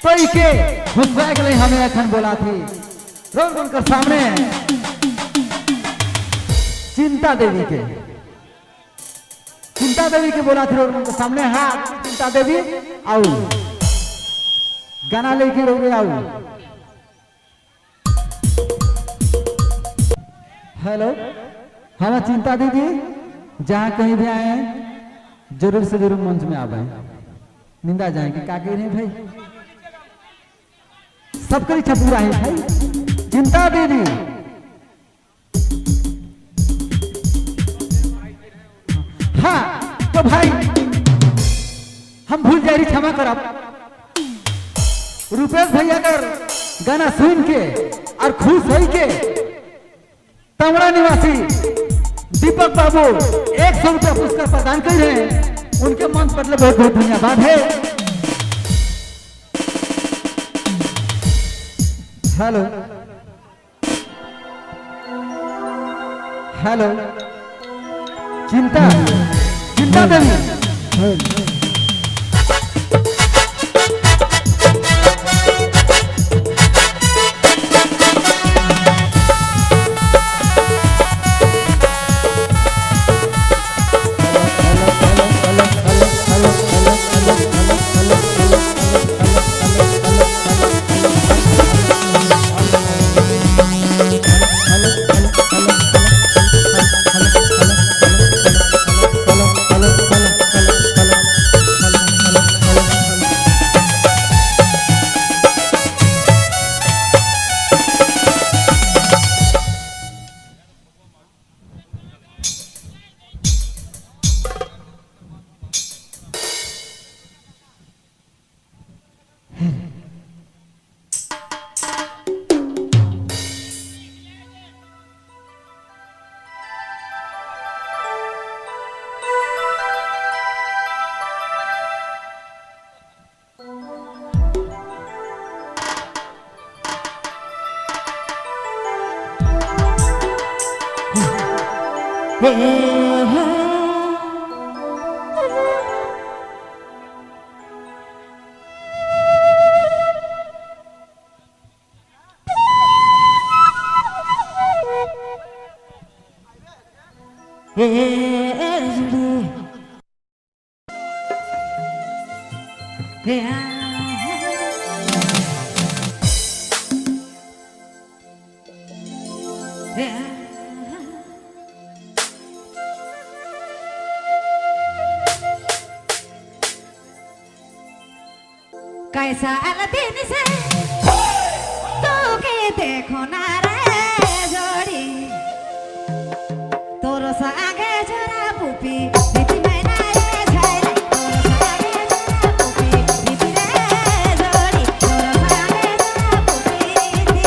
तो इके हुसवा के लिए हमें अखन बोला थी रोड उनकर सामने चिंता देवी के, चिंता देवी के बोला थी रोड उनके सामने। हाँ चिंता देवी आओ, गाना लेके रोगे आओ। हेलो, हमारा चिंता दीदी जहाँ कहीं भी आए जरूर से जरूर मंच में आवे, निंदा जाएंगे का कह रहे हैं भाई, सबका इच्छा पूरा है भाई। चिंता दीदी हाँ तो भाई हम भूल जा रही, क्षमा करब। रुपेश भैया कर गाना सुन के और खुश हो के तमड़ा निवासी दीपक बाबू 100 रुपया पुरस्कार प्रदान कर रहे हैं, उनके मन पर बहुत बहुत धन्यवाद है। हेलो हेलो, चिंता चिंता देवी कैसा दिन से तो के देखो ना रे जोड़ी, तोर संगे जरा पुपी दीदी मैना रे झारे, तोर संगे जरा पुपी दीदी रे जोड़ी, तोर संगे जरा पुपी दीदी।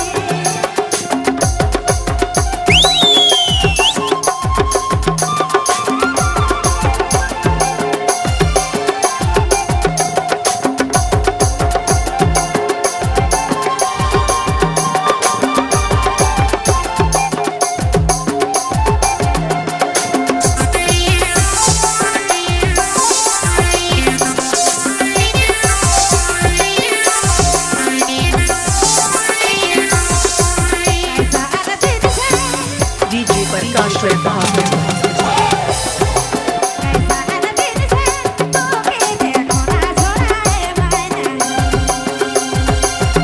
कैसा दिन से DJ Prakash Bahadur. कैसा दिन से तो के देखो ना छोरा रे मैना,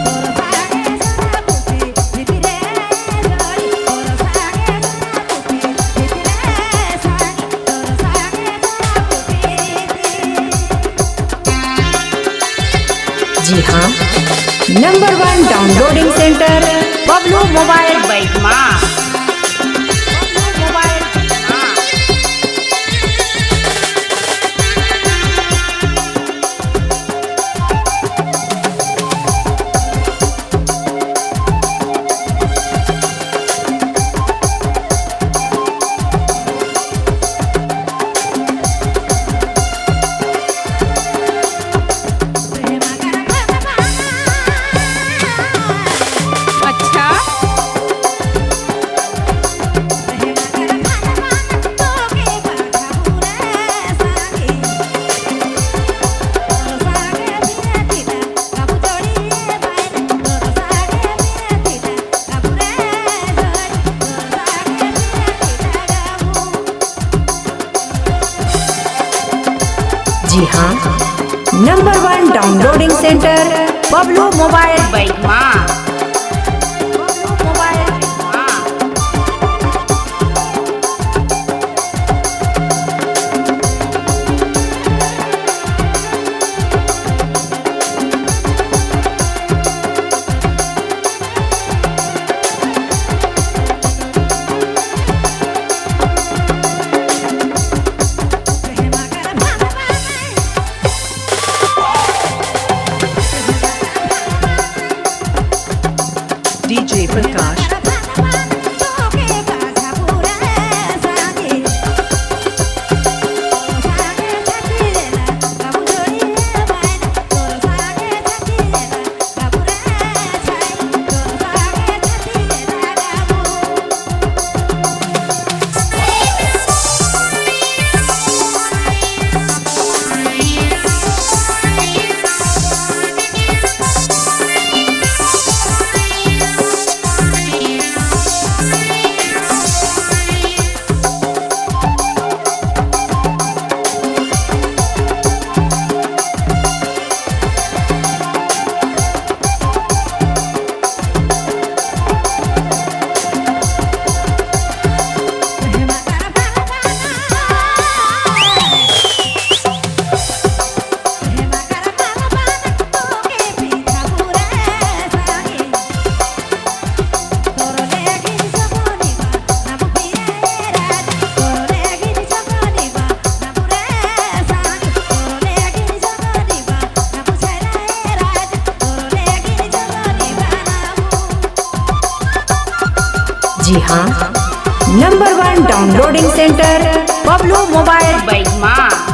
तोर संगे जरा पुपी दीदी रे जोड़ी, तोर संगे जरा पुपी दीदी रे संग, तोर संगे जरा पुपी दीदी। जी हाँ, number 1 downloading centre Bablu mobile Baitma. Bablu mobile Baitma. प्रेम कर भगवान अच्छा। जी हाँ, number one downloading centre Bablu mobile Baigma. Bablu mobile Baigma. DJ Prakash. जी हाँ, number one downloading centre Bablu mobile Baigma.